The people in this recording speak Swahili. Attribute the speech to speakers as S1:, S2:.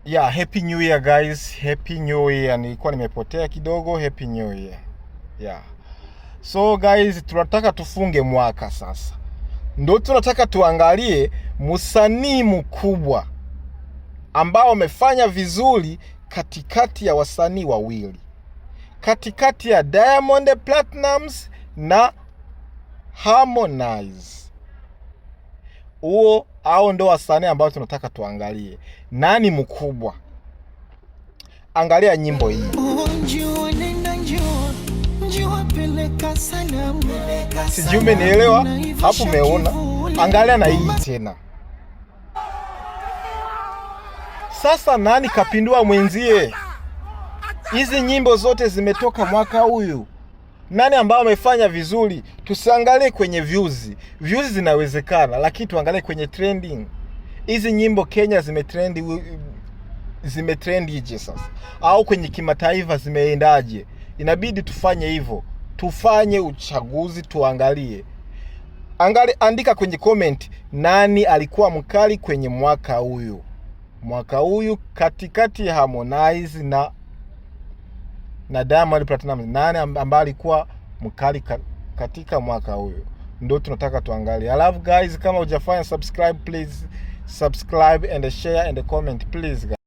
S1: Yeah, happy new year, guys. Happy new year. Nilikuwa nimepotea kidogo. Happy new year. Yeah. So guys, tunataka tufunge mwaka sasa. Ndio tunataka tuangalie msanii mkubwa ambao amefanya vizuri katikati ya wasanii wawili, katikati ya Diamond Platnumz na Harmonize. Huo au ndo wasanii ambao tunataka tuangalie nani mkubwa. Angalia nyimbo hii.
S2: Njua nenda njua, njua peleka salamu.
S1: Sijui umenielewa hapo, umeona? Angalia na hii tena. Sasa nani kapindua mwenzie? Hizi nyimbo zote zimetoka mwaka huyu. Nani ambao amefanya vizuri? Tusiangalie kwenye views. Views zinawezekana, lakini tuangalie kwenye trending. Hizi nyimbo Kenya zimetrend, zimetrendije sasa, au kwenye kimataifa zimeendaje? Inabidi tufanye hivyo, tufanye uchaguzi, tuangalie. Angali, andika kwenye comment nani alikuwa mkali kwenye mwaka huyu, mwaka huyu katikati ya Harmonize na Diamond Platnumz, nani ambaye alikuwa mkali katika mwaka huyu? Ndio tunataka tuangalie. Alafu guys, kama hujafanya subscribe, please subscribe and share and comment, please, guys.